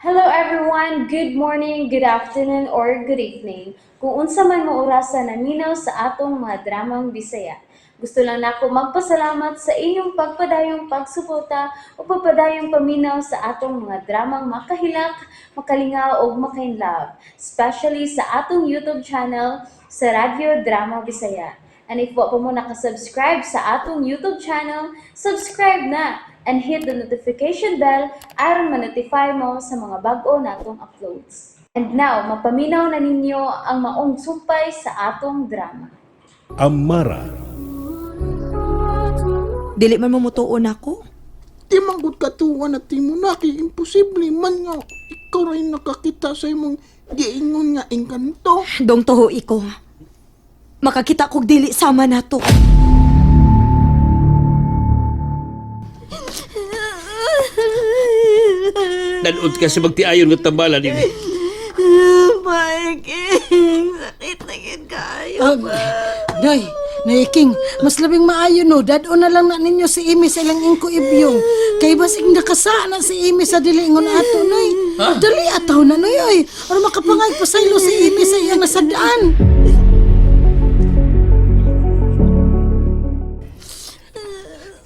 Hello everyone! Good morning, good afternoon, or good evening. Kung unsa man mo orasa naminaw sa atong mga dramang Bisaya. Gusto lang nako magpasalamat sa inyong pagpadayong pagsuporta o pagpadayong paminaw sa atong mga dramang makahilak, makalingaw ug makainlove, especially sa atong YouTube channel sa Radyo Drama Bisaya. And if wa pa mo nakasubscribe sa atong YouTube channel, subscribe na and hit the notification bell aron ma-notify mo sa mga bag-o natong uploads. And now, mapaminaw na ninyo ang maong sumpay sa atong drama. Amara. Dili man mo mutuon ako. Di man gud katuwa na timo na kay imposible man nga ikaw ray nakakita sa imong giingon nga engkanto. Dong tuho iko. Makakita kog dili sama nato. Nanod ka sa magtiayon ng tambalan ini. Viking, sakit na gid kayo. Day, Naiking, mas labing maayo no, dad-o na lang na ninyo si Amy sa ilang ingko ibyong. Kay basig nakasa na si Amy sa dili ingon ato, noy. Dali ataw na, noy, oy. Aron makapangay pasaylo si Amy sa iyang nasadaan.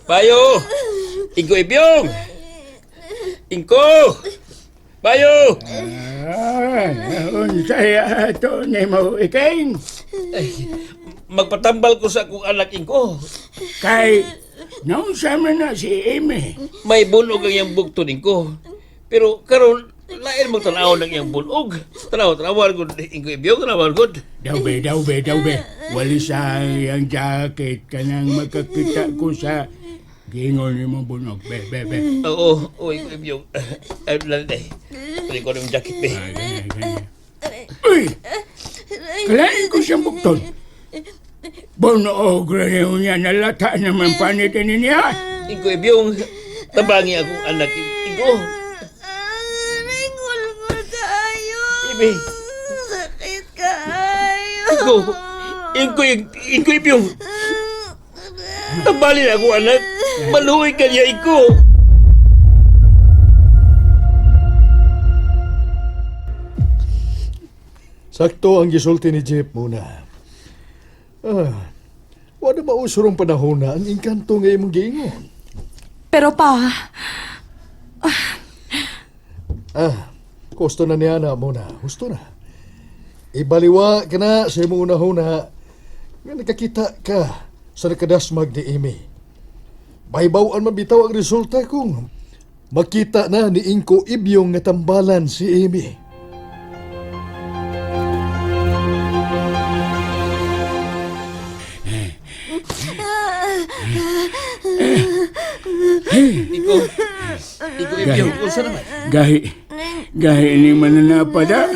Bayo! Ingko Ibyong! Ingko! Bayo! Ah, unsay ato nimo iking? Ay, magpatambal ko sa akong anak, Ingko. Kay naunsa man na si Amy. May bunog ang iyang bugton, Ingko. Pero karon lain mo tanaw ng iyang bunog. Tanaw, tanawan gud, Ingko Ibyong, tanawan gud. Daw be, daw be, daw be. Wali sa iyang jacket kanang makakita ko sa gingon nimo bunog. Be, be, be. Oo, oo, Ingko Ibyong. Ay, lalit eh. Kunin ko na yung jacket, be. Ay, ganyan, ganyan. Uy! Kalain ko siyang bugton. Bunog ra niyo niya nalata naman panit ini niya. Ingko Ibyong, tabangi akong anak, Ingko. Ringol kayo. Ibi. Sakit kayo. Ingko, Ingko, Ingko Ibyong. Tambalin ako, anak. Maluwi ka niya, Ingko. Sakto ang gisulti ni Jeff muna. Ah, wala mausurong panahon na ang engkanto nga imong giingon. Pero pa, Ah, gusto na niya na muna. Gusto na. Ibaliwa ka na sa imong unahuna nga nakakita ka sa nakadasmag ni Amy. Mahibaw-an man bitaw ang resulta kung makita na ni Ingko Ibyong nga tambalan si Amy. Ingko, Ingko Ibyong, unsa naman? Gahi, gahi ni mananapada.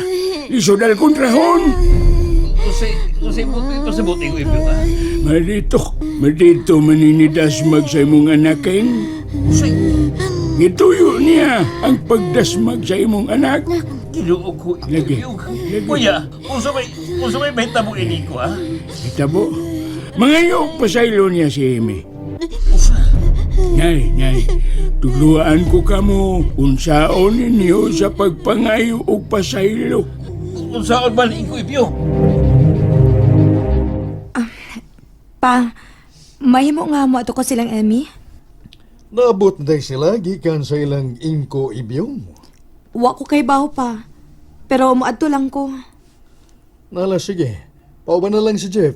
Isudal kontrahon. Unsay, unsay buti, unsay buti, Ingko Ibyong, ha? Malito, malito maninidasmag sa imong anakin. Unsay, Gituyo niya ang pagdasmag sa imong anak. Ginoo ko, Ingko Lagi. Ibyong. Lagi. Kuya, unsa may mahitabo ini ko, ha? Itabo, mangayo pasaylo niya si Amy. Nay, nay, tuluan ko kamo unsaon ninyo sa pagpangayo og pasaylo. Unsaon man, Ingko Ibyong? pa, mahimo nga mo ato ko silang Emmy. Naabot na day sila gikan sa ilang Ingko Ibyong. Wa ko kay baho pa. Pero moadto lang ko. Nala sige, pauban na lang si Jeff.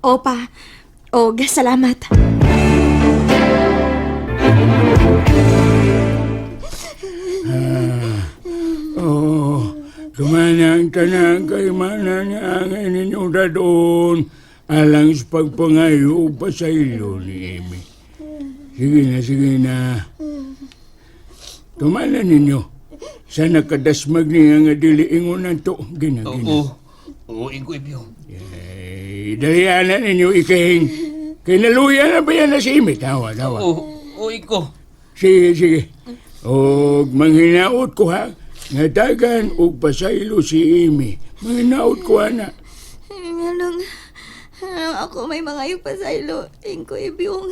O pa. Og salamat. Oo, kumanang tanang kay manang ang ninyong dadon alang sa pagpangayo og pasaylo ni Amy. Sige na, sige na. Tumala ninyo. Sa nakadasmag niya nga dili ingon to. Gina, gina. Oo, oo, Ingko Ibyong. Eh, dalian na ninyo iking. Kay naluya na ba yan na si Amy? Tawa, tawa. Oo, oo, Ingko. Sige, sige. Og manghinaot ko ha. Nga dagan og pasaylo si Amy. Manghinaot ko ana. Nganong, nganong ako may mga pasaylo, Ingko Ibyong.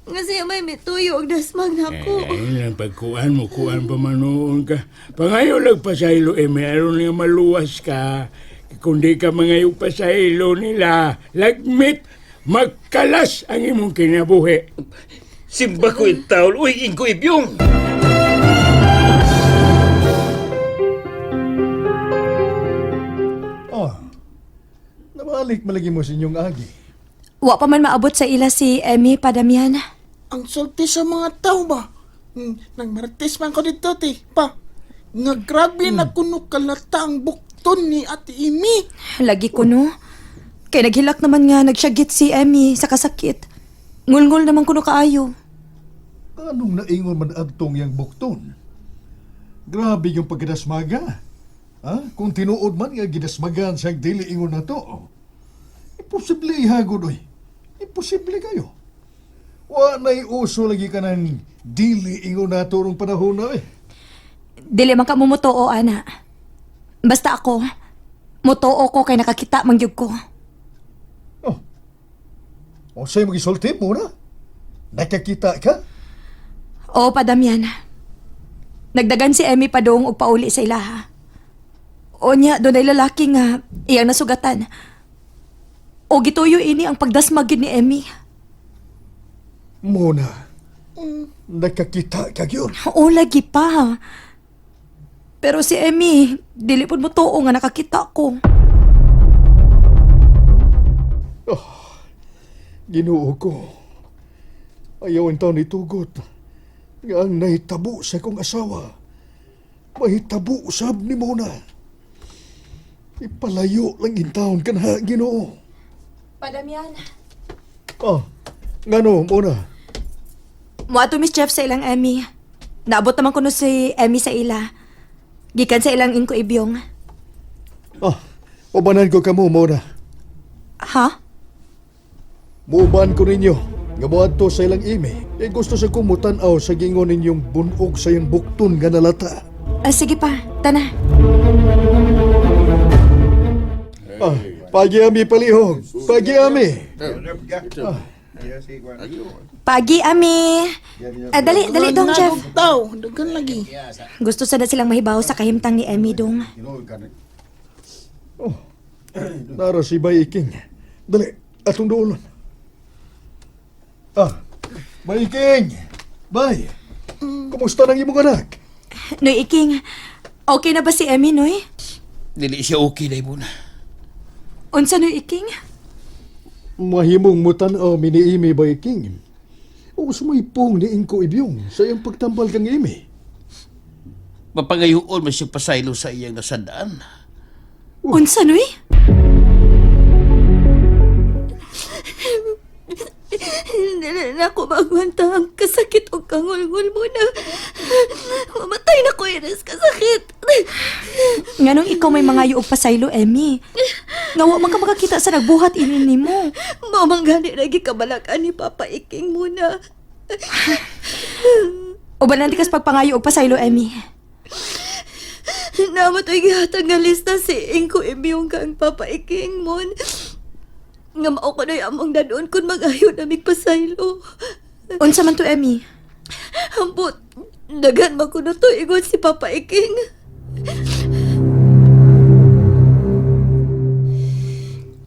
Nga siya may mituyo og dasmag nako. Eh, lang pagkuan mo, kuan pa manoon ka. Pangayo lang pasaylo, Amy, aron nga maluwas ka. Kung di ka mangayo pasaylo nila, lagmit, magkalas ang imong kinabuhi. Simba ko in taon, uy, ingko ibyong! Oh, nabalik malagi mo sa inyong agi. Wa pa man maabot sa ila si Emmy, Pa Damian. Ang sulti sa mga tao ba? Nang Martes man ko dito, te. Pa, nga grabe na kuno kalata ang bukton ni Ate Amy. Lagi ko no. Kay naghilak naman nga nagsyagit si Emmy sa kasakit. Ngulngul naman kuno kaayo. Anong naingon man adtong yang bukton? Grabe yung pagkadasmaga. Ha? Kung tinuod man nga gidasmagan siyang dili ingon na to. Imposible ihagod oy. Imposible kayo. Wa na'y uso lagi ka ng dili ingon na to rong panahon na eh. Dili man ka mumutuo, ana. Basta ako, mutuo ko kay nakakita man gyud ko. Oh. O sa'yo magisulti mo na. Nakakita ka? Oo, Pa Damian. Nagdagan si Emmy padung og pauli sa ilaha. O niya, doon ay lalaki nga iyang nasugatan. O gituyo ini ang pagdasmag gyud ni Emmy. Muna. Nakakita ka yun. Oo, lagi pa. Pero si Emmy, dili pud mo tuo nga nakakita ko. Ginoo ko. Ayaw ang taon itugot. Nga ang nahitabo sa kong asawa. Mahitabo usab ni Mona. Ipalayo lang in taon ka na, Ginoo. Pa Damian. Oh, ngano, Mona? Muadto Miss Jeff sa ilang Emmy. Naabot naman kuno si Emmy sa ila. Gikan sa ilang inko ibyong. Ah, ubanan ko kamo, Mona. Ha? Muuban ko ninyo. Nga moadto sa ilang ime. Eh gusto sa kong mutan-aw sa gingon ninyong bunog sa iyang bukton nga nalata. Ah, sige pa, tana. Ah, pagiami palihog. Pagiami. Pagi, Ami. Ah, dali, dali dong, Jeff. Nagog tao, daghan lagi. Gusto sana silang mahibaw sa kahimtang ni Emmy dong. Nara si Bay Iking. Dali, atong duolon. Ah, Bay Iking! Bay! Kumusta nang imong anak? Noy Iking, okay na ba si Emmy, Noy? Dili siya okay na muna. Unsa, Noy Iking? Mahimong mutan-aw miniimi Bay Iking. O sumaypong ni Ingko Ibyong sa iyang pagtambal kang imi. Mapangayuon man siya pasaylo sa iyang nasandaan. Unsa, Noy? Dili na ako magwanta ang kasakit o kangulngul mo na. Mamatay na ko iris kasakit. Nganong ikaw may mga og pasaylo, Emmy? Nga wa man ka makakita sa nagbuhat ini nimo. Mamang gani lagi kabalakan ni Papa Iking muna. Uban nanti kas pagpangayo og pasaylo, Emmy. Namatoy gihatag nga lista si Ingko Ibiyong kang Papa Iking mon. Nga mao ko na'y among dadon kun mag-ayo na pasaylo. Unsa man to, Emmy? Ambot, daghan man kuno to ingon si Papa Iking.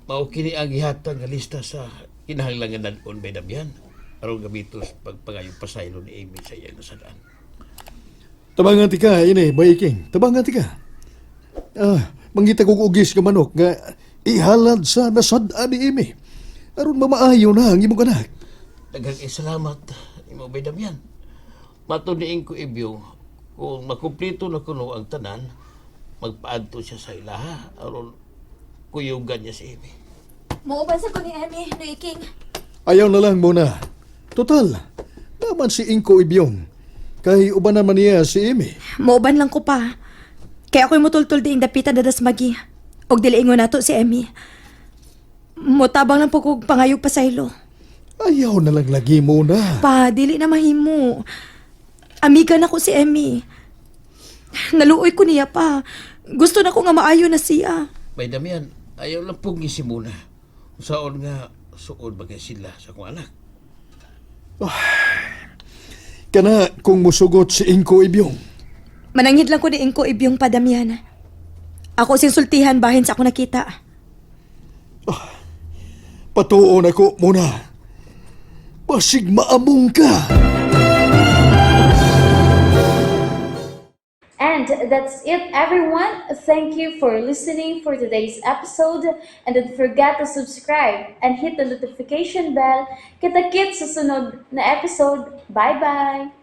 Mao kini ang gihatag nga lista sa kinahanglan nga dadon Bay Damian. Aron gamiton sa pagpangayo pasaylo ni Amy sa iyang nasandaan. Tabangan ti ka, ini, Bay Iking. Tabangan ti ka. Ah, mangita kong ugis nga manok nga ihalad sa nasad-an ni imi. Aron mamaayo na ang imong anak. Daghang salamat imo Bay Damian. Mato ni Ingko Ibyong kung makumpleto na kuno ang tanan, magpaadto siya sa ilaha aron kuyugan niya si Amy. Muuban sa ko ni Emmy, Noy Iking. Ayaw na lang muna. Total, naman si Ingko Ibyong. Kay uban naman niya si Amy. Muuban lang ko pa. Kaya ako'y mutultul diing dapitan na dasmagi. Og dili ingon nato si Emmy. Mutabang lang po kog pangayog pasaylo. Ayaw na lang lagi muna. Pa, dili na mahimo. Amiga na ko si Emmy. Naluoy ko niya pa. Gusto na ko nga maayo na siya. Bay Damian, ayaw lang pong muna. Saon nga suod bagay sila sa akong anak. Kana kung musugot si Ingko Ibyong. Mananghid lang ko ni Ingko Ibyong, Pa Damian. Ako sing sultihan bahin sa ako nakita. Patuon ako muna. Basig maamong ka. And that's it, everyone. Thank you for listening for today's episode. And don't forget to subscribe and hit the notification bell. Kita-kits sa sunod na episode. Bye-bye!